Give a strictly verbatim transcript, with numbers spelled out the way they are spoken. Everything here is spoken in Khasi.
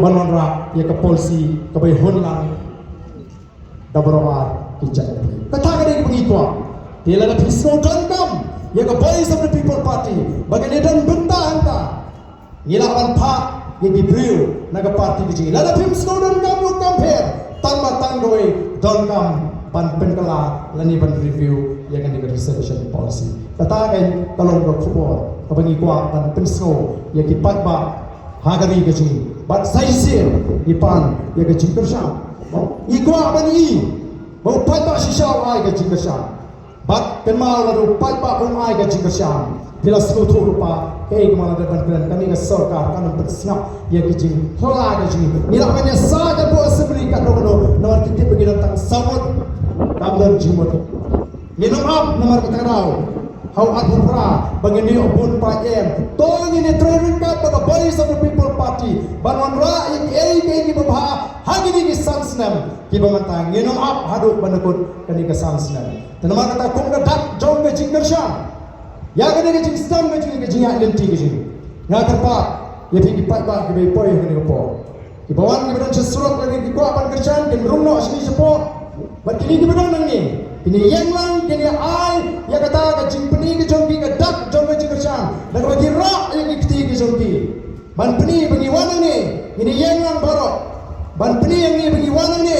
ban wanrah ïa ka policy kaba hun lang da baroh ar ki jait. Kata ka dei kaba ngi kwah. Te lada phi sngew donkam ïa ka Voice of the People Party ba kan ïadon bynta hangta, ngi lah ban phah ïa ki briew na ka party ka jong ngi. Lada phim sngew donkam ruh kam pher, tang ba tang kawei donkam ban pynkylla lane ban review ïa kane ka reservation policy. Kata ka long ka khubor kaba ngi kwah ban pynsngew ïa ki paidbah ha ka ri ka jong ngi. Bad sa shisien ngi pan ïa ka jingkyrshan. Ngi kwah ban i ba u paidbah shisha u ai ka jingkyrshan. Bad kynmaw, lada u paidbah um ai ka jingkyrshan, phi la sngewthuh ruh ba kaei kaba la dep ban kren, kane ka sorkar kan ym pynsngap ïa ka jingkylla ka jong ngi. Ngi lah ban ïasaid hapoh assembly katno katno, namar ki tip ba ki don tang saw ngut. Kam don jingmut. Ngin ym ap namar kata ka daw ha u arphew phra ba ngin ïoh bun paid em. To ngin ïatrei ryngkat bad ka Voice of the People Party ban wanrah ïa kiei kiei kiba bha ha kine ki san snem kiba mynta. Ngin ym ap haduh ban da kut kane ka san snem. Te namar kata, kum ka dak jong ka jingkyrshan, ïa kane ka jingsdang ka jong ngi, ka jingïaid lynti ka jong ngi, nga kyrpad ïa phi ki paidbah kiba poi ha kane ka por, kiba wan kiba don sha surok lane ki kwah ban kyrshan, kin rung noh shane shapoh. Bad kine kiba don hangne kin ïeng lang, kin ïa ai ïa kata ka jingpyni ka jong ki, ka dak jong ka jingkyrshan, da kaba ki rah ïa ki kti ka jong ki. Ban pyni ba ngi wan hangne, ngin ïeng lang baroh ban pyni hangne ba ngi wan hangne.